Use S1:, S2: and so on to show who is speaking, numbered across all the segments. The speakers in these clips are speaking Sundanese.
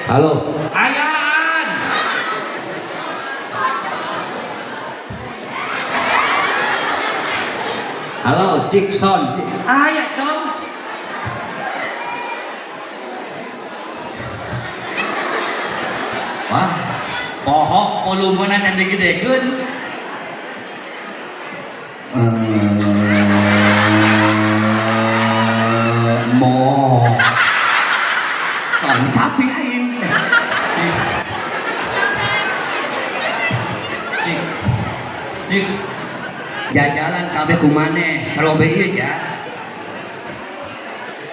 S1: Halo. Ayaan. Halo, cik son. Cik. Aya, Cong. Wah, pohok volumena can digedekeun.
S2: Mo. Tong sapi aing.
S1: Cik. Cik.
S2: Jajalan kabeh ku maneh, salobe ieu ja.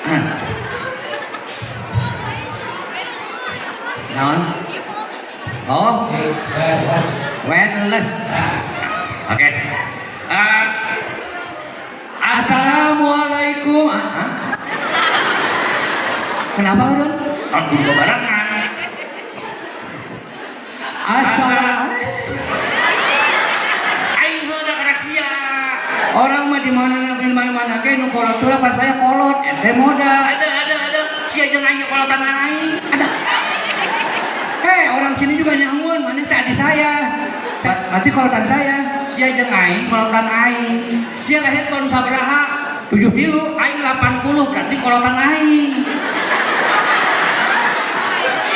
S2: Ah. Naon? Oh, wireless.
S1: Oke. Eh,
S2: Assalamualaikum. Ah, ah. Kenapa, Ron?
S1: Kan kudu barengan.
S2: Asal
S1: Aing heula karek sia.
S2: Orang mah di mana di mana mana ke nu kolot tuh pas saya kolot ente modal.
S1: Ada. Sia jeung aing kolotan aing.
S2: Ada. Eh, orang sini juga nyamun, mana teh adik saya. Berarti kolotan saya.
S1: Sia jeung aing kolotan aing. Sia lahir tahun sabaraha?
S2: 73.
S1: Aing 80, berarti kolotan aing.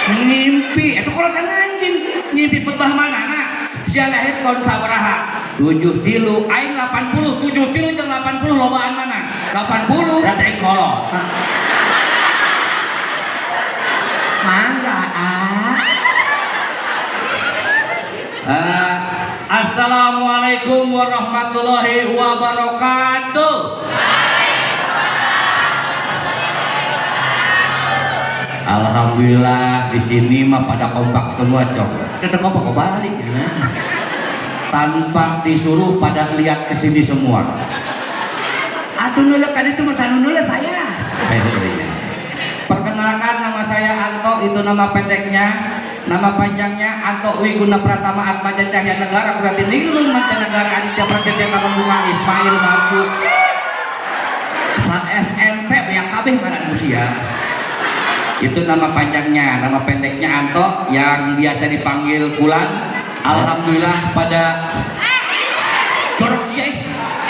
S2: Ngimpi, itu kolotan anjing.
S1: Ngimpi petah mana? Sia lahir tahun sabaraha?
S2: 73.
S1: Aing 80, 73 jeung 80 lobaan mana?
S2: 80.
S1: Berarti aing kolot.
S2: Hah. Mangga, ah.
S1: Assalamualaikum warahmatullahi wabarakatuh. Alhamdulillah di sini mah pada kompak semua, Cok.
S2: Kita kompak balik ya, nah.
S1: Tanpa disuruh pada lihat ke sini semua.
S2: Atuh nulek kan itu masa nulek saya.
S1: Iya. Perkenalkan, nama saya Anto, itu nama pendeknya. Nama panjangnya Anto Wiguna Pratama Atmaja Cahya Negara Berarti Ningrum Mancanegara Aditya Prasetya Bunga Ismail Marzuki.
S2: Sa SMP banyak kabeh ngaran usia.
S1: Itu nama panjangnya, nama pendeknya Anto yang biasa dipanggil Kulan. Alhamdulillah pada jorok sih, eh.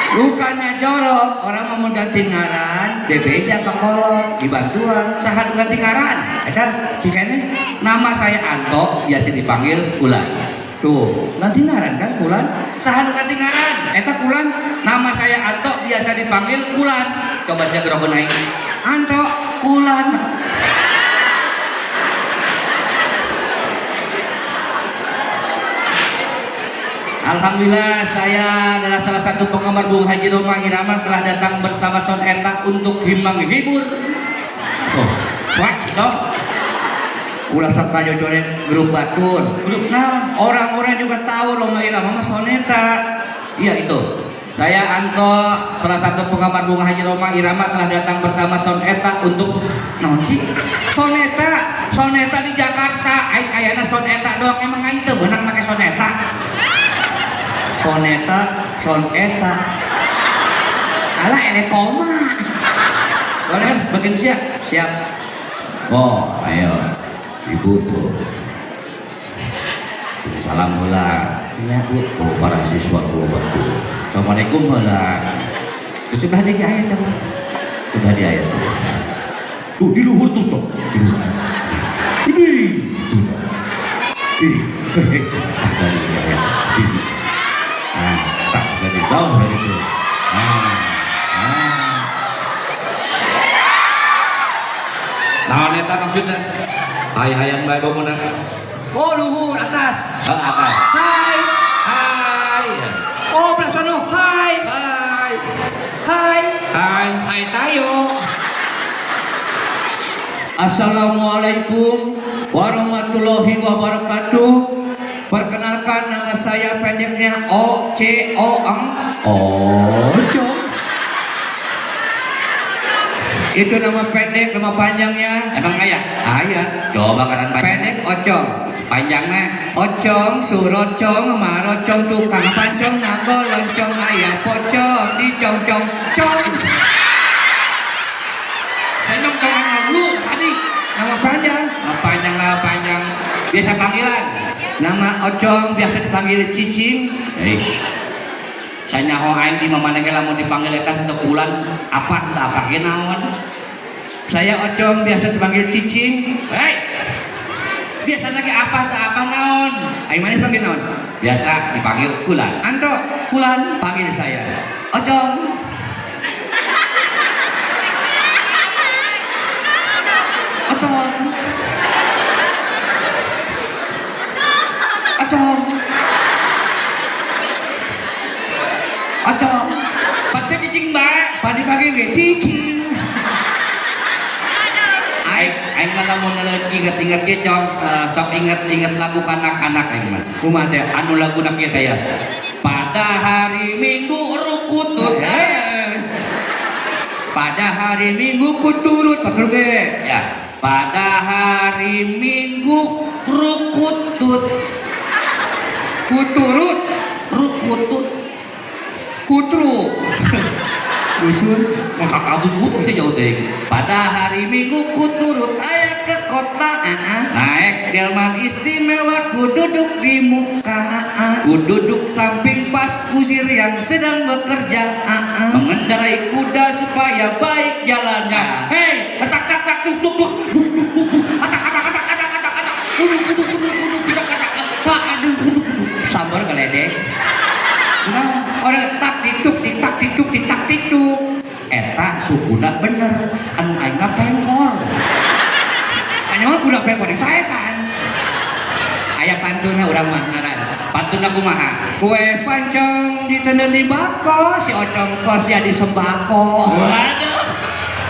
S2: Bukannya jorok, orang mau mengganti ngaran, bebeja ke kolot, dibantuan.
S1: Saha nu ganti ngaran?
S2: Eta, cikene.
S1: Nama saya Anto, biasa dipanggil Kulan.
S2: Tuh, ganti ngaran kan Kulan?
S1: Saha nu ganti ngaran?
S2: Eta Kulan.
S1: Nama saya Anto, biasa dipanggil Kulan. Coba sia gerokeun aing.
S2: Anto.
S1: Kulan. Alhamdulillah, saya adalah salah satu penggemar Bung Haji Rhoma Irama, telah datang bersama Son Eta untuk menghibur. Oh, swatch dong.
S2: Ulah sok kajojoret grup batur.
S1: Grup naon?
S2: Orang-orang juga tahu Rhoma Irama mah Soneta.
S1: Iya itu. Saya Anto, salah satu penggemar Bung Haji Rhoma Irama, telah datang bersama Son Eta untuk naon sih? Soneta, Soneta di Jakarta. Aing ayana Son Eta doang, emang aing teu beunang make Soneta.
S2: Soneta, Son Eta. Alah ele koma.
S1: Boleh bikin siap?
S2: Siap.
S1: Oh, ayo. Ibu tuh. Salam heula.
S2: Iya, Bu.
S1: Oh, para siswa tuh betul. Assalamualaikum heula. Di sebelah dia aya tuh. Sebelah dia aya tuh. Tuh di luhur tuh, tuh. Di luhur. Ini. Tuh. Ih, hehe. Ah, dari dia ya. Sisi. Nah, tak dari jauh dari itu. Nah, nah. Naon eta maksudnya? Hai-hayan bae bangunan.
S2: Oh, luhur atas.
S1: Oh, atas.
S2: Hai.
S1: Hai.
S2: Oh, belah sono. Hai.
S1: Hai.
S2: Hai.
S1: Hai.
S2: Hai tayo. Assalamualaikum warahmatullahi wabarakatuh. Perkenalkan, nama saya pendeknya O C O M Oco. Itu nama pendek, nama panjangnya
S1: Emang aya?
S2: Aya.
S1: Coba ngaran panjang.
S2: Pendek Ocong.
S1: Panjangnya?
S2: Ocong, surocong, marocong, tukang pancong, nago loncong, ayah pocong, dicongcong, cong.
S1: Saya nyongcong dulu tadi.
S2: Nama panjang.
S1: Nama panjang, nama panjang. Biasa panggilan.
S2: Nama Ocong biasa dipanggil Cicing.
S1: Eish. Sanyaho aing di mamana ge lamun dipanggil eta teu kulan apa teu apa ge naon.
S2: Saya Ocong biasa dipanggil Cicing.
S1: Hei. Biasa lagi apa teu apa naon.
S2: Aing mana panggil naon?
S1: Biasa dipanggil kulan.
S2: Anto,
S1: Kulan.
S2: Panggil saya.
S1: Ocong. Ocong. Ocong. Ocong. Paksa cicing bae.
S2: Padi panggil ge Cicing.
S1: Aing aing mah lamun inget-inget ge Cong. Sok inget-inget lagu kanak-kanak aing mah.
S2: Kumaha teh?
S1: Anu laguna kieu teh ya. Pada hari Minggu rukutut.
S2: Pada hari Minggu kuturut patur ge.
S1: Ya. Pada hari Minggu rukutut.
S2: Kuturut,
S1: Rukutut.
S2: kutru.
S1: Dusun maka kabut kutu sih jauh deh. Pada hari Minggu kuturut ayah ke kota. Naik delman istimewa ku duduk di muka. Ku duduk samping pas kusir yang sedang bekerja. Mengendarai kuda supaya baik jalannya. Hei, tak tak tak duk duk duk duk duk duk duk atak atak atak atak atak atak duduk duduk duduk duduk duduk atak atak aduh duduk duduk.
S2: Sabar geledek.
S1: Kunaon?
S2: Orang tak tituk titak tituk titak tituk.
S1: Eta sukuna bener anu aing mah pengkor.
S2: Anyawan kuda pengkor ditaekan. Aya pantuna urang mah ngaran.
S1: Pantuna kumaha?
S2: Kue pancong ditenen di bako, si Ocong kos ya di sembako.
S1: Waduh.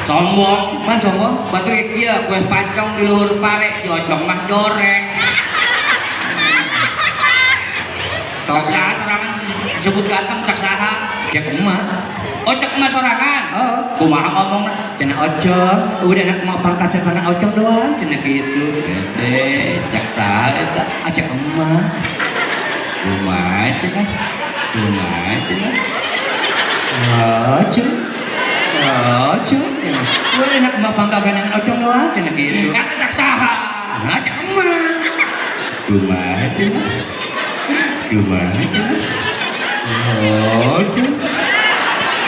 S1: Sombong.
S2: Mas sombong?
S1: Batur ge kieu kue pancong di luhur pare si Ocong mah jorek.
S2: Tok
S1: Saha sorangan disebut ganteng cak saha?
S2: Cek emak.
S1: Oh cek emak sorangan.
S2: Oh.
S1: Kumaha ngomongna?
S2: Cenah Ocong, udah anak mau pangkas anak Ocong doang, cenah gitu.
S1: Cek saha eta?
S2: Ah cek emak.
S1: Kumaha cenah? Kumaha cenah?
S2: Ocong. Ocong. Udah anak mau pangkas anak Ocong doang, cenah gitu.
S1: Kan cak saha?
S2: Nah cek emak.
S1: Kumaha cenah? Kumaha cenah?
S2: Ocong.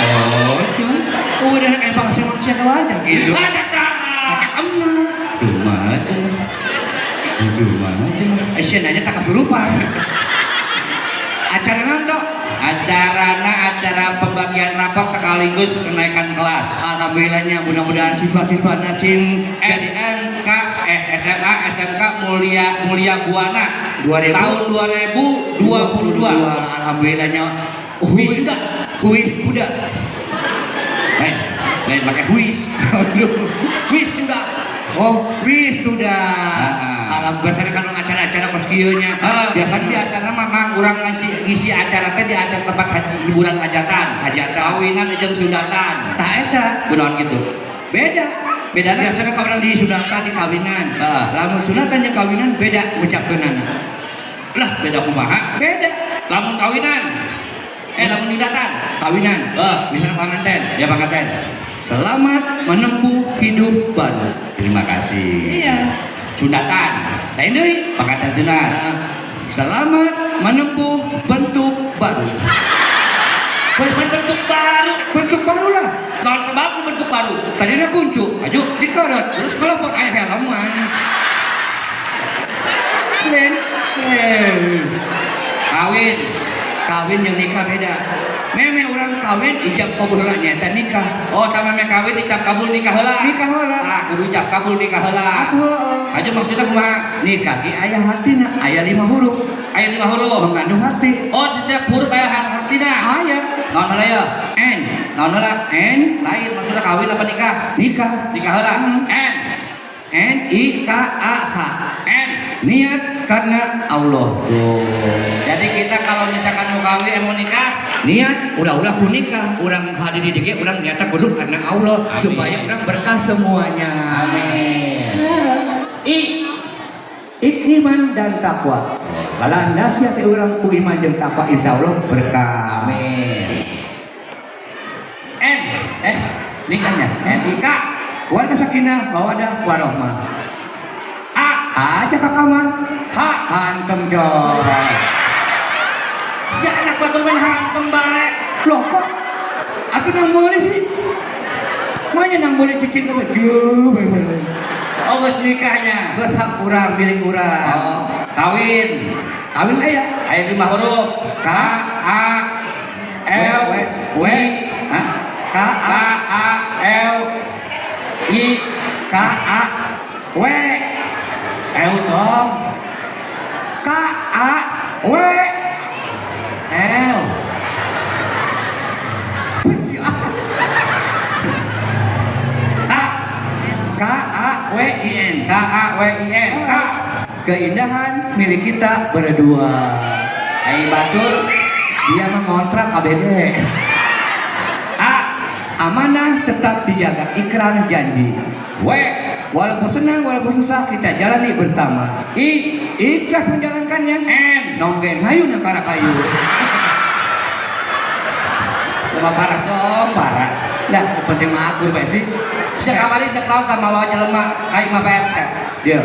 S2: Ocong. Udah anak yang pangkas anak Ocong doang, cenah gitu.
S1: Ah cak saha?
S2: Cek emak.
S1: Kumaha cenah? Kumaha cenah?
S2: Sia nanya tak kesurupan. Acara naon tok?
S1: Acarana acara pembagian rapot sekaligus kenaikan kelas.
S2: Alhamdulillahnya mudah-mudahan siswa-siswa Nasim
S1: SMK SMA SMK Mulia Mulia Buana
S2: 2000
S1: tahun 2022.
S2: Alhamdulillahnya
S1: Wisuda.
S2: Wisuda.
S1: Lain, lain pakai huis. Wisuda.
S2: Oh, wisuda.
S1: Ah.
S2: Alhamdulillah kan acara-acara kos kieu nya.
S1: Biasanya biasanya mah mang urang ngisi acara teh di acara tempat hiburan hajatan.
S2: Hajatan.
S1: Kawinan jeung sunatan.
S2: Tah eta
S1: Kunaon gitu.
S2: beda.
S1: Bedana?
S2: Biasanya kalau orang di sunatan di kawinan.
S1: Ah.
S2: Lamun sunatan jeung kawinan beda ngucapkeunana.
S1: Lah beda kumaha?
S2: Beda.
S1: Lamun kawinan. Lamun sunatan.
S2: Kawinan.
S1: Ah.
S2: Misalnya panganten.
S1: Ya panganten.
S2: Selamat menempuh hidup baru.
S1: Terima kasih.
S2: Iya.
S1: Sunatan.
S2: Lain deui.
S1: Panganten sunat.
S2: Nah, selamat menempuh bentuk baru.
S1: Bentuk baru.
S2: Bentuk baru lah.
S1: Tahun sebab bentuk baru.
S2: Tadinya kuncu.
S1: Maju.
S2: Dikorot. Terus kelopot aya helman. Len.
S1: Kawin.
S2: Kawin yang nikah beda. Meme orang kawin ijab kabul heula nyaeta nikah.
S1: Oh sama me kawin ijab kabul nikah heula.
S2: Nikah heula.
S1: Tah kudu ijab kabul nikah heula.
S2: Aku heeh.
S1: Aja maksudnya kumaha?
S2: Nikah ge aya hartina, aya 5 huruf.
S1: Aya 5 huruf.
S2: Mengandung arti.
S1: Oh setiap huruf aya hartina.
S2: Aya.
S1: Naon heula ya?
S2: N.
S1: Naon heula?
S2: N.
S1: Lain maksudnya kawin apa nikah?
S2: Nikah.
S1: Nikah heula. N.
S2: N I K A H.
S1: N.
S2: Niat karena Allah. Tuh.
S1: Jadi kita kalau misalkan mau kawin mau nikah,
S2: niat ulah-ulah ku nikah, urang hadir di DG urang niatna kudu karena Allah.
S1: Amin.
S2: Supaya urang berkah semuanya.
S1: Amin.
S2: I iman dan takwa. Landasnya teh urang ku iman jeung takwa insyaallah berkah.
S1: Amin. N nikahnya N I K
S2: Keluarga sakinah mawadah warahmah.
S1: A
S2: Aja ke kamar.
S1: H.
S2: Hantem cong.
S1: Sia anak batur main hantem bae.
S2: Loh kok? Aku nang meuli sih. Mana nang meuli cicing ke baju.
S1: Oh, geus nikahnya.
S2: Geus hak urang milik urang.
S1: Oh, kawin.
S2: Kawin aya.
S1: Aya 5 huruf.
S2: K
S1: A L
S2: W W H K
S1: K
S2: A
S1: A L I
S2: K A W
S1: L dong.
S2: K A W
S1: L.
S2: K K A W I N.
S1: K A W I N. K.
S2: Keindahan milik kita berdua.
S1: Ai batur
S2: dia mengontrak ABD.
S1: A.
S2: Amanah tetap dijaga, ikrar janji.
S1: W.
S2: Walaupun senang walaupun susah kita jalani bersama.
S1: I.
S2: Ikhlas menjalankannya.
S1: N.
S2: Nonggen hayu nekara kayu.
S1: Sama parah dong, parah.
S2: Lah, penting mah akur bae sih.
S1: Sia kamari dek naon ka mawa jelema ka imah Pak RT.
S2: Dia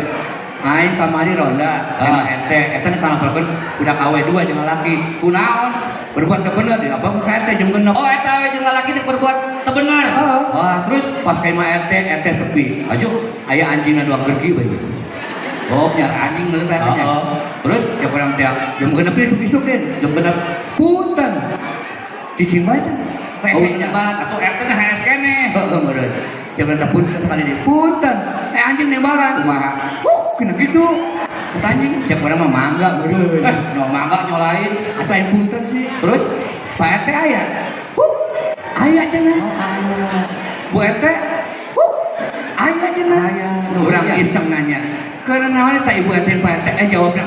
S2: aing kamari ronda ka RT, eta nu kalaporkeun budak awe 2 jeung lalaki.
S1: Kunaon?
S2: Berbuat teu bener dia apa ka RT jeung genep.
S1: Oh, eta we jeung lalaki teh berbuat teu bener.
S2: Heeh.
S1: Wah, terus
S2: pas ka imah RT, RT sepi.
S1: Aju,
S2: aya anjingna 2 gergi bae.
S1: Oh, biar anjing bener teh nya.
S2: Heeh.
S1: Terus
S2: ya kurang teh jeung genep isuk-isuk den.
S1: Jeung genep
S2: punten. Cicing bae teh.
S1: Oh, nembalan atuh RT teh HS keneh.
S2: Heeh, meureun. Jangan tak punten sekali deh. Punten. Anjing nembalan.
S1: Kumaha?
S2: Kena gitu.
S1: Put anjing.
S2: Cek urang mah mangga meureun.
S1: No mangga nyolain.
S2: Atuh aing punten sih.
S1: Terus
S2: Pak RT aya. Aya cenah.
S1: Oh, aya.
S2: Bu RT, aya cenah.
S1: Aya.
S2: Urang iseng nanya. Karena naon eta Ibu RT Pak RT? Jawabna.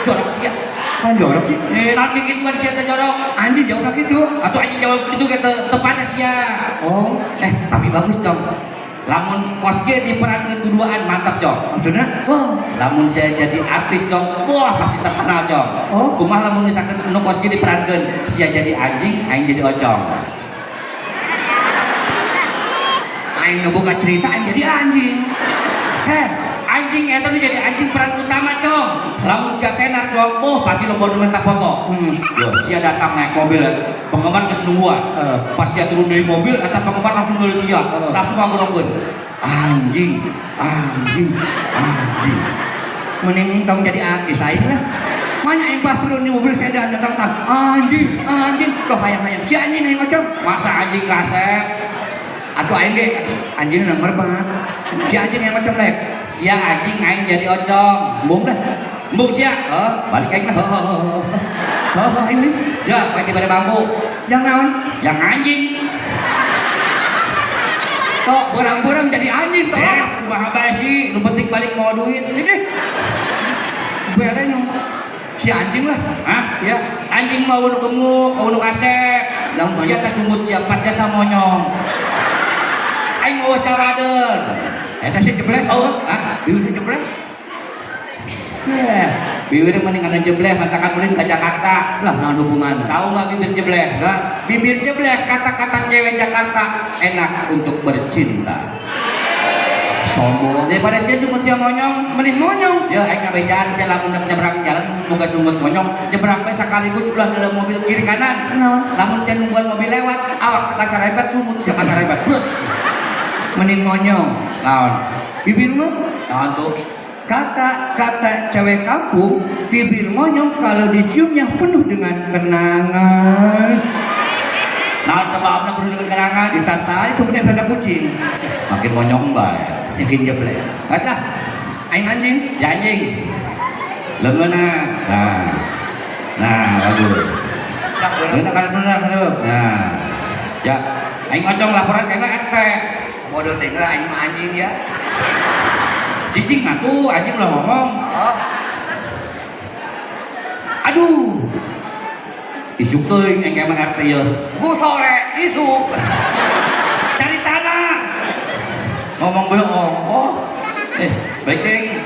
S1: Jorok sia.
S2: Kan jorok sih.
S1: Naon kikituan sia teh jorok?
S2: Anjing jawabna kitu.
S1: Atuh anjing jawab kitu ge teu panas sia.
S2: Oh,
S1: tapi bagus dong. Lamun kos ge diperankeun duduaan mantap jong.
S2: Maksudna?
S1: Wah, lamun saya jadi artis jong, wah pasti terkenal jong.
S2: Oh,
S1: kumaha lamun misalkan nu kos ge diperankeun sia jadi anjing, aing jadi ocong.
S2: Aing nu boga cerita aing jadi anjing.
S1: Anjing eta nu jadi anjing peran utama jong. Lamun sia tenar jong, oh pasti loba nu minta foto. Yo, sia datang naik mobil, penggemar geus nungguan. Pas sia turun dari mobil, eta penggemar langsung ngeuleuh sia, langsung ngagorongkeun. Anjing, anjing, anjing.
S2: Mending tong jadi artis aing lah. Mana aing pas turun di mobil sedan datang tang anjing, anjing, loh hayang-hayang si anjing hayang ngocok.
S1: Masa anjing kasep?
S2: Atuh aing ge anjing nomor banget. Si anjing hayang ngocok rek.
S1: Sia anjing aing jadi ocong.
S2: Embung dah.
S1: Embung sia.
S2: Heeh.
S1: Balik aing lah.
S2: Heeh. Heeh, aing.
S1: Ya, pakai di bare bambu.
S2: Yang naon?
S1: Yang anjing.
S2: Tok borang-borang jadi anjing tok.
S1: Kumaha bae sih, nu penting balik mau duit.
S2: Ini. Bere nyong si anjing lah.
S1: Hah?
S2: Ya,
S1: anjing mau nu gemuk, mau nu kasep.
S2: Lah
S1: sia teh sungut sia pas jasa monyong. Aing mau caradeun.
S2: Eta sih jebles.
S1: Oh, hah?
S2: Bieu sih jebles. Yeah.
S1: Bibir mendingan jebleh, mantakan ulin ke Jakarta.
S2: Lah, naon hubungan?
S1: Tahu nggak bibir jebleh?
S2: Enggak.
S1: Bibir jebleh, kata-kata cewek Jakarta enak untuk bercinta.
S2: Sombong.
S1: Daripada sia sungut sia monyong,
S2: mending monyong.
S1: Ya, aing ngabejaan sia lamun nyebrang jalan boga sungut monyong, nyebrang bae sekaligus ulah dalam mobil kiri kanan.
S2: Naon?
S1: Lamun sia nungguan mobil lewat, awak teh kasarepet sungut sia kasarepet. Brus.
S2: Mending monyong.
S1: Naon?
S2: Bibir mah?
S1: Naon tuh?
S2: Kata-kata cewek kampung, bibir monyong kalau diciumnya penuh dengan kenangan.
S1: Naon sebabna penuh dengan kenangan?
S2: Ditatai sebenarnya ada kucing.
S1: Makin monyong bae.
S2: Yakin jeblek.
S1: Baiklah.
S2: Aing anjing.
S1: Si anjing. Leungeunna. Nah. Nah, bagus. Leungeunna kan bener tuh. Nah. Ya, aing ocong laporan ka RT.
S2: Bodoh teh lah aing mah anjing ya.
S1: Cicing atuh anjing ulah ngomong.
S2: Oh.
S1: Aduh. Isuk teuing aing ka RT yeuh.
S2: Ku sore isuk.
S1: Cari tanah. Ngomong bohong. Oh. Baik teuing.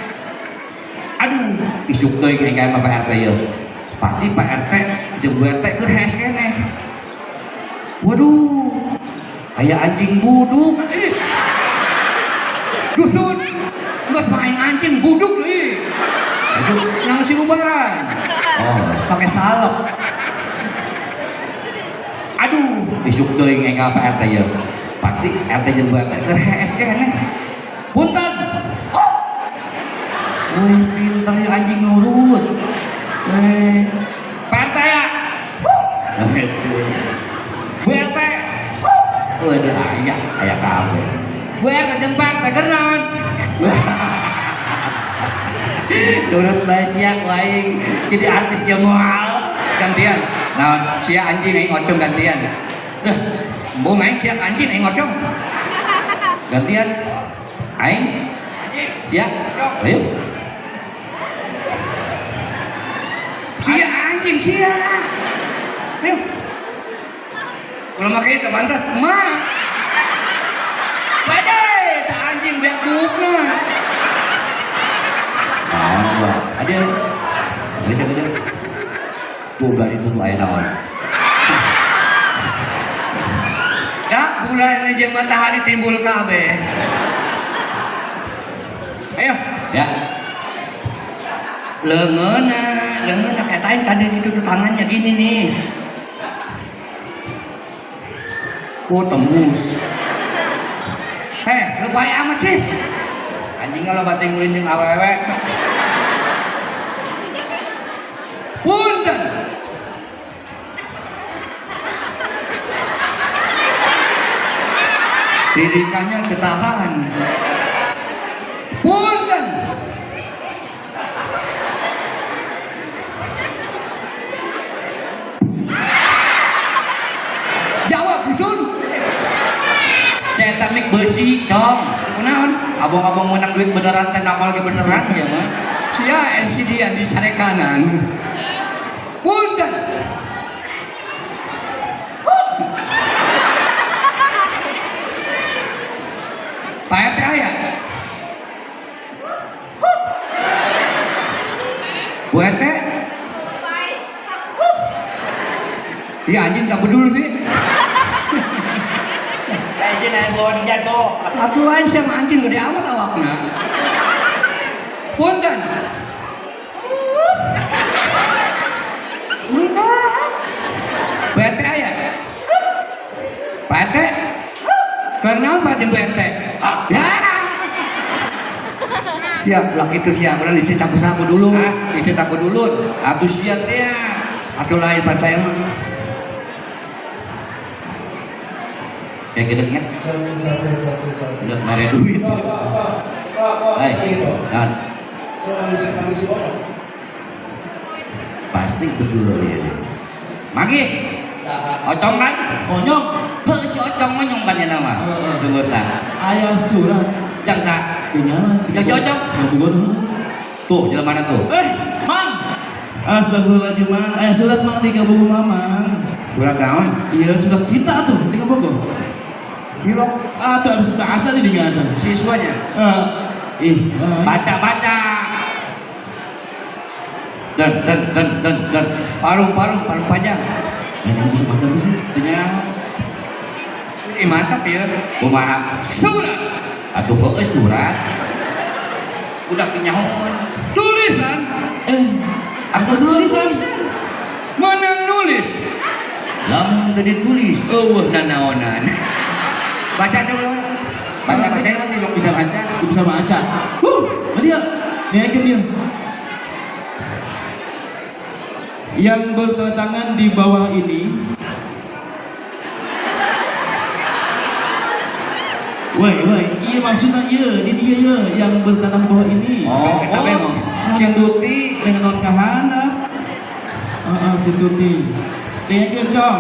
S1: Aduh, isuk teuing aing ka Pak RT yeuh. Pasti Pak RT jeung Bu RT keur hees keneh. Waduh. Aya anjing buduk.
S2: Dusun. Pakai salep.
S1: Aduh, isuk deui enggal Pak RT ieu. Pasti RT jeung Bu RT keur hees keneh. Punten. Oh. Wih, pinter ya anjing nurut. Pak RT ya. Bu RT. Waduh, aya, aya kabeh. Bu RT jeung Pak RT keur naon? Nurut bae sia ku aing jadi artis ge moal.
S2: Gantian.
S1: Naon?
S2: Sia anjing aing ocong gantian.
S1: Dah,
S2: Embung aing sia anjing aing ocong.
S1: gantian. Aing
S2: Anjing.
S1: sia. Ayo.
S2: Sia anjing sia. Ayo. Kalau make itu pantas mak. Badai, tak anjing biar bukna.
S1: Naon gua? Ada. Ada siapa dia? Tuh belah itu tuh aya naon.
S2: Ya, bulan jeung matahari timbul kabeh. Ayo,
S1: Ya.
S2: leungeunna, leungeunna kayak aing tadi gitu tuh tangannya gini nih. Oh, tembus. Heh, lebay amat sih.
S1: Anjing lo bating ulin jeung awewe.
S2: Punten. Didikannya ketahan. Punten. Jawab dusun.
S1: Saya mik besi, cong.
S2: Kunaon?
S1: Abang-abang menang duit beneran teh nakal ge beneran ya mah.
S2: Sia MC dia di carekanan. Punten. Pak RT aya? Bu RT? Iya anjing cabut dulu sih.
S1: Kayak sih naik bawa jatuh.
S2: Atuh lain siapa anjing gede amat awakna. Punten. Bu RT aya? Pak RT? Kenapa di Bu RT? Ya. Ya, laki itu siapa? Udah dicetak aku dulu. Dicetak aku dulu.
S1: Atuh sia teh.
S2: Atuh lain pas saya mah.
S1: Ya gedengnya. Udah mere duit. Hai. Dan pasti betul ya. Magi. Ocong kan?
S3: Monyong.
S1: Heuh si Ocong monyong pan nya nama. Sungguh tah.
S3: Aya surat.
S1: Jang sa.
S3: Dinyalan.
S1: Jang si Ocong. Tuh, jalan mana tuh?
S3: Mang. Astagfirullahaladzim, Mang. Aya surat Mang di kabogoh Mamang.
S2: Surat naon?
S3: Iya, surat cinta tuh di kabogoh.
S2: Hilok.
S3: Ah, tuh harus baca di dinya
S2: Siswanya.
S3: Ih,
S1: baca baca. Dan dan dan dan dan.
S2: Parung parung parung panjang.
S3: Yang bisa baca tuh sih.
S2: Nya. Ih, mantap ya.
S1: Kumaha?
S2: Surat.
S1: Aduh, heueuh surat. Udah kenyahoan.
S2: Tulisan.
S1: Atuh tulisan.
S2: Menang nulis.
S1: Lamun teu ditulis.
S2: Eueuh nanaonan. Baca dulu.
S1: Baca baca nanti lo bisa baca.
S3: Bisa baca. Dia. Naikin dia. Yang bertangan di bawah ini. Woi, woi, iya maksudnya iya, di dia iya yang bertangan bawah ini.
S1: Oh, oh, Cintuti
S3: dengan non kahana. Heeh, Cintuti. Dengekeun Cong.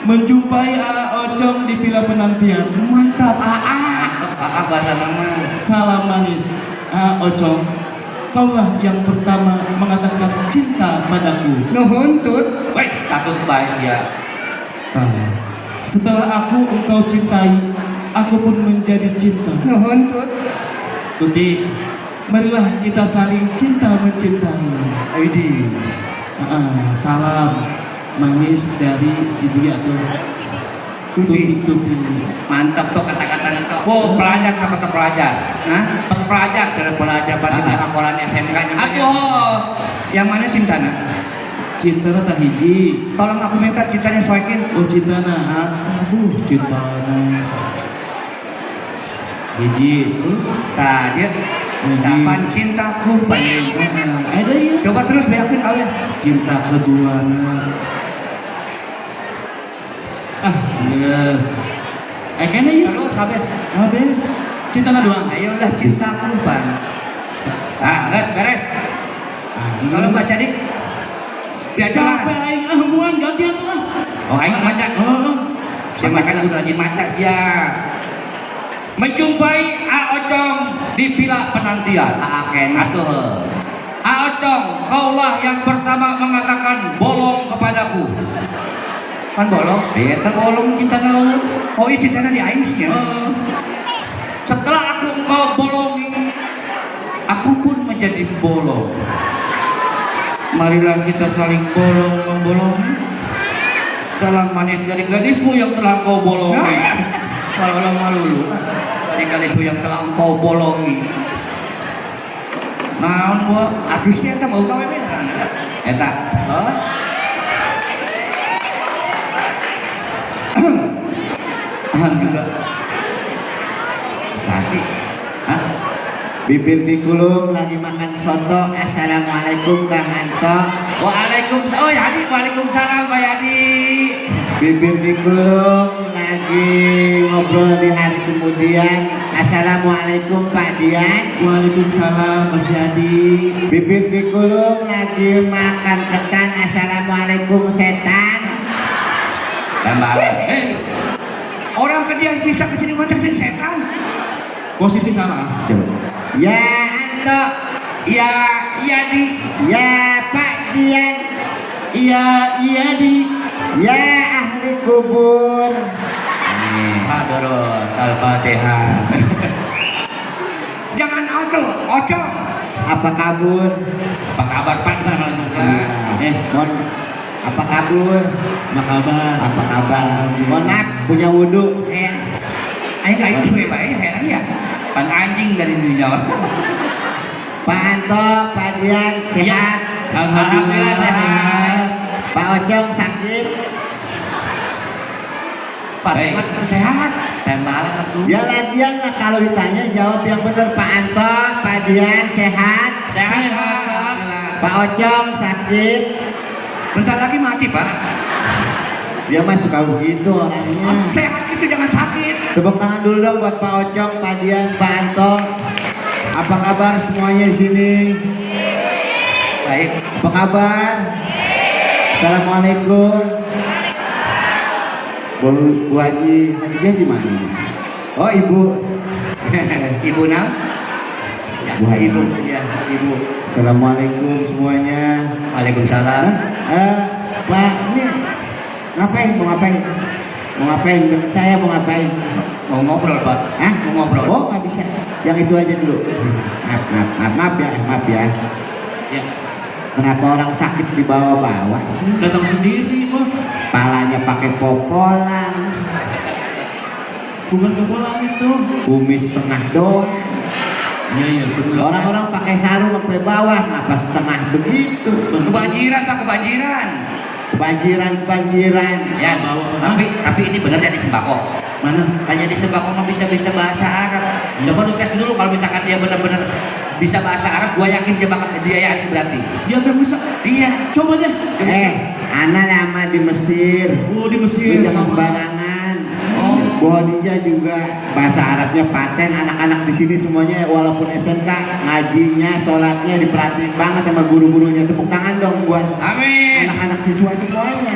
S3: Menjumpai A Ocong di pila penantian.
S2: Mantap, AA. AA bahasa mama.
S3: Salam manis, A Ocong. Kaulah yang pertama mengatakan cinta padaku.
S2: Nuhun tut.
S1: Woi, takut bae sia.
S3: Setelah aku engkau cintai, aku pun menjadi cinta.
S2: Nuhun tut.
S3: Tuti, marilah kita saling cinta mencintai.
S2: Aidi.
S3: Salam manis dari si dia tuh. Tuti, tuti.
S2: Mantap tuh kata-kata tuh.
S1: Oh, pelajar apa terpelajar?
S2: Hah?
S1: Terpelajar.
S2: Terpelajar pasti sekolah SMK nya.
S1: Aduh.
S2: Yang mana cintana?
S3: Cintana tah hiji.
S2: Tolong aku minta cintanya soekin.
S3: Oh, cintana.
S2: Hah?
S3: Aduh, cintana. Hiji terus.
S2: Tah dia.
S3: Hiji.
S2: Kapan cintaku paling.
S3: Ada ya.
S2: Coba terus beakeun awe.
S3: Cinta kedua. Ah, yes. Eh, kayaknya ya.
S2: Terus abe.
S3: Abe. Cintana dua.
S2: Ayolah cintaku pan.
S1: Ah, geus beres.
S3: Ah,
S2: Kalau Mbak Cadik biar
S3: capek
S2: jalan.
S3: Aing ah hubungan gantian tuh ah.
S1: Oh, aing maca.
S3: Oh, oh.
S1: Siapa maca kudu rajin maca sia. Menjumpai A Ocong di vila penantian.
S2: Aaken.
S1: Atuh. A Ocong, kaulah yang pertama mengatakan bolong kepadaku.
S2: Kan bolong.
S1: Eta bolong cintana.
S2: Oh iya cintana di aing sih ya.
S1: Eh, setelah aku engkau bolongi, aku pun menjadi bolong. Marilah kita saling bolong membolongi. Salam manis dari gadismu yang telah kau bolongi.
S2: Kalau lo malu lu dari gadismu yang telah engkau bolongi.
S1: Naon gua?
S2: Aduh sih eta mau gawe beneran.
S1: Eta.
S2: Hah? Juga.
S1: Sasi.
S2: Hah?
S4: Bibir dikulum lagi makan soto. Assalamualaikum Kang Anto.
S1: Waalaikumsalam. Oh Yadi, waalaikumsalam Pak Yadi.
S4: Bibir dikulum lagi ngobrol di hari kemudian. Assalamualaikum Pak Dian.
S3: Waalaikumsalam Mas Yadi.
S4: Bibir dikulum lagi makan ketan. Assalamualaikum setan.
S1: Tambah.
S2: Eh, orang ke dia bisa kesini macam sini setan.
S3: Posisi salah.
S4: Coba. Ya Anto.
S1: Ya Yadi.
S4: Ya Pak Dian.
S3: Iya, iya di.
S4: Ya ahli kubur.
S2: Hadorot Al-Fatihah. Jangan auto, ocong.
S4: Apa kabur?
S1: Apa kabar Pak? Gimana juga?
S4: Eh, mohon apa kabur?
S3: Apa kabar?
S4: Apa kabar? Mohon maaf, punya wudhu saya.
S2: Aing aing suwe bae heran ya.
S1: Pan anjing dari dunia.
S4: Pak Anto, Pak Dian sehat.
S3: Alhamdulillah sehat.
S4: Pak Ocong sakit.
S2: Pak
S1: Baik.
S2: sehat sehat.
S1: Tembalan atuh.
S4: Ya lagian lah kalau ditanya jawab yang benar. Pak Anto, Pak Dian sehat.
S1: Sehat.
S3: Sehat.
S4: Pak Ocong sakit.
S2: Bentar lagi mati, Pak.
S4: Dia mah suka begitu orangnya.
S2: Ah, sehat itu jangan sakit.
S4: Tepuk tangan dulu dong buat Pak Ocong, Pak Dian, Pak Anto. Apa kabar semuanya di sini?
S2: Baik.
S4: Apa kabar? Assalamualaikum. Bu, Bu Haji Hadijah di mana? Oh, Ibu.
S2: Ibu Nang. Ya,
S4: Bu Haji.
S2: Ibu, ya, Ibu.
S4: Assalamualaikum semuanya.
S2: Waalaikumsalam.
S4: Pak, ini ngapain? Mau ngapain? Mau ngapain? Deket saya mau ngapain?
S2: Mau ngobrol, Pak.
S4: Hah?
S2: Mau ngobrol.
S4: Oh, nggak bisa. Yang itu aja dulu. Maaf, maaf, maaf, maaf ya, maaf ya.
S3: Ya.
S4: Kenapa orang sakit dibawa-bawa sih?
S3: Datang sendiri, Bos.
S4: Palanya pakai popolan,
S3: Bukan popolan itu.
S4: kumis setengah doang.
S3: Iya, iya, benar.
S4: Orang-orang pakai sarung sampai bawah, ngapa setengah begitu?
S2: Kebanjiran, Pak, kebanjiran.
S4: Kebanjiran, kebanjiran.
S1: Ya, tapi ini benar jadi sembako.
S3: Mana?
S1: Kan jadi sembako mah bisa-bisa bahasa Arab. Coba lu tes dulu kalau misalkan dia benar-benar bisa bahasa Arab, gua yakin dia bakal dia yakin berarti.
S3: Dia yang bisa.
S1: Iya.
S3: Coba deh.
S4: Ana lama di Mesir.
S3: Oh, di
S4: Lu
S3: Mesir.
S4: jangan sembarangan.
S1: Oh.
S4: Bu Khadijah juga bahasa Arabnya paten. Anak-anak di sini semuanya walaupun SMK ngajinya, sholatnya diperhatiin banget sama guru-gurunya. Tepuk tangan dong buat
S1: Amin.
S4: anak-anak siswa semuanya.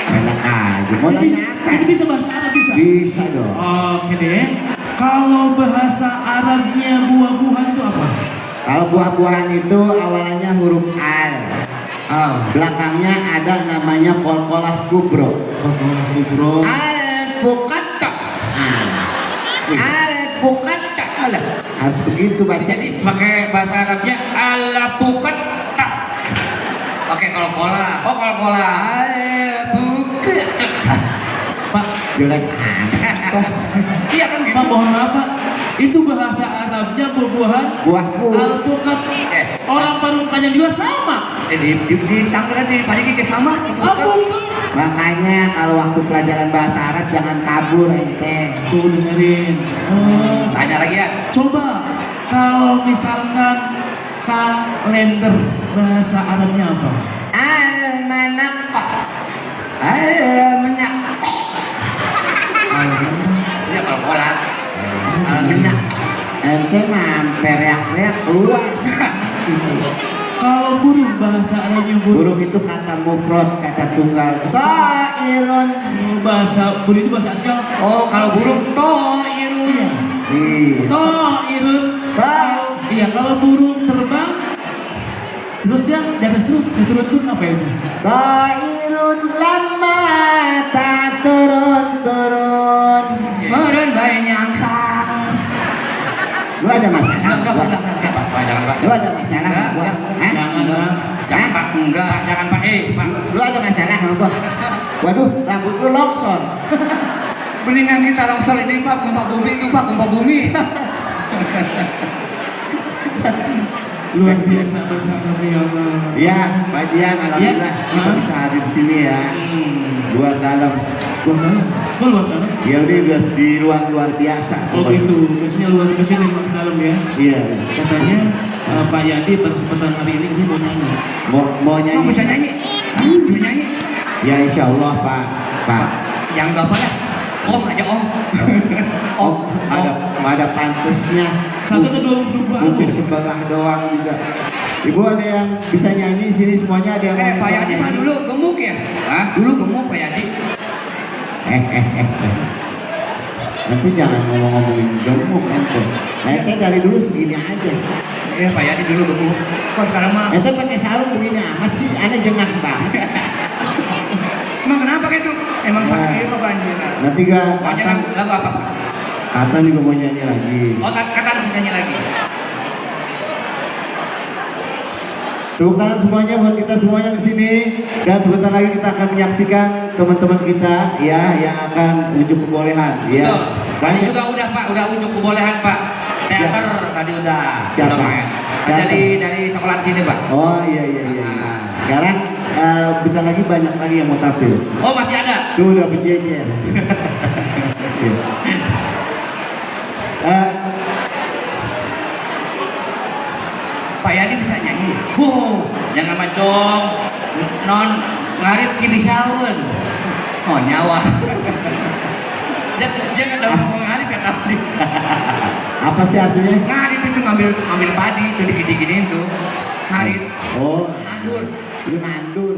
S4: Enak aja. Mau
S3: Jadi,
S4: nanya apa?
S3: jadi bisa bahasa Arab bisa.
S4: Bisa dong.
S3: Oke deh. Kalau bahasa Arabnya buah-buahan itu apa?
S4: Kalau buah-buahan itu awalannya huruf al.
S3: Al.
S4: Belakangnya ada namanya kolkolah kubro.
S3: Kolkolah kubro.
S4: Al bukatta. Al bukatta. Harus begitu baca.
S1: Jadi pakai bahasa Arabnya ala bukatta.
S2: Pakai kolkolah.
S1: Oh, kolkolah.
S2: Al bukatta.
S3: Pak,
S4: Jelek amat.
S2: Iya kan gitu.
S3: Pak mohon maaf Pak. Itu bahasa Arabnya buah-buahan
S4: Buah bu.
S3: alpukat.
S2: Eh.
S3: Orang Parung Panjang juga sama.
S2: Di tangga di padi ke sama.
S4: Makanya kalau waktu pelajaran bahasa Arab jangan kabur ente.
S3: Tuh dengerin.
S1: Tanya lagi ya.
S3: Coba kalau misalkan kalender bahasa Arabnya apa?
S2: Almanak. Almanak.
S3: Almanak.
S2: Ya kalau kolak. Almanak.
S4: Ente mah sampai reak-reak keluar.
S3: Itu. Kalau burung bahasa Arabnya burung.
S4: Burung itu kata mufrad, kata tunggal. Ta'irun.
S3: Bahasa burung itu bahasa Arabnya.
S2: Oh, kalau burung ta'irun.
S4: Iya.
S3: Ta'irun.
S4: Ta.
S3: Iya, kalau burung terbang terus dia di atas terus, dia turun-turun apa itu?
S4: Ta'irun lama tak turun-turun.
S2: Meren bae nyangsang.
S4: Lu ada masalah?
S2: Enggak,
S1: Pak, jangan Pak.
S4: Lu ada masalah sama gua? Hah?
S3: Jangan, Pak.
S1: Jangan Pak.
S2: Enggak.
S1: Jangan Pak. Pak.
S4: Lu ada masalah sama gua? Waduh, rambut lu longsor.
S2: Mendingan kita longsor ini Pak, gempa bumi itu Pak, gempa bumi.
S3: Luar biasa bahasa Arab ya Allah.
S4: Iya, Pak Jian, alhamdulillah
S3: Ya.
S4: kita bisa hadir di sini ya. Luar dalam.
S3: Luar dalam? Kok luar dalam?
S4: Ya udah di luar luar biasa.
S3: Oh gitu, biasanya luar biasanya di luar dalam ya.
S4: Iya.
S3: Katanya Pak Yadi pada kesempatan hari ini katanya mau nyanyi.
S4: Mau nyanyi?
S2: Mau bisa nyanyi? Mau nyanyi?
S4: Ya insya Allah Pak. Pak.
S2: Yang nggak apa lah. Om aja Om.
S4: Om ada pantesnya.
S3: Satu atau dua album?
S4: Bukit sebelah doang juga. Ibu ada yang bisa nyanyi sini semuanya ada yang mau
S2: Pak Yadi mah
S4: nyanyi?
S2: dulu gemuk ya?
S1: Hah?
S2: Dulu gemuk Pak Yadi.
S4: Nanti jangan ngomong-ngomongin gemuk ente. Ente dari dulu segini aja.
S2: Iya Pak Yadi dulu gemuk. Kok sekarang mah?
S4: Ente pakai sarung begini amat sih, aneh jengah banget.
S2: Emang kenapa gitu? Emang sakit apa banjir?
S4: Nanti gak
S1: Katan lagu apa Pak?
S4: Katan juga mau nyanyi lagi.
S1: Oh, Katan mau nyanyi lagi.
S4: Tepuk tangan semuanya buat kita semuanya di sini. Dan sebentar lagi kita akan menyaksikan teman-teman kita ya yang akan unjuk kebolehan ya.
S1: Betul. Tadi juga udah Pak, udah unjuk kebolehan Pak. Teater tadi udah.
S4: Siapa?
S1: Udah main. Dari sekolah sini Pak.
S4: Oh iya. Sekarang bentar lagi banyak lagi yang mau tampil.
S1: Oh masih ada?
S4: Tuh udah berjejer.
S2: Pak Yadi bisa nyanyi.
S1: Wow, jangan macong, non ngarit gini saun.
S2: Oh nyawa. Dia nggak tahu ngomong ngarit, nggak tahu dia.
S4: Apa sih artinya?
S2: Ngarit itu ngambil padi itu digini-giniin tuh. Ngarit.
S4: Oh.
S2: Nandur.
S4: Itu nandur.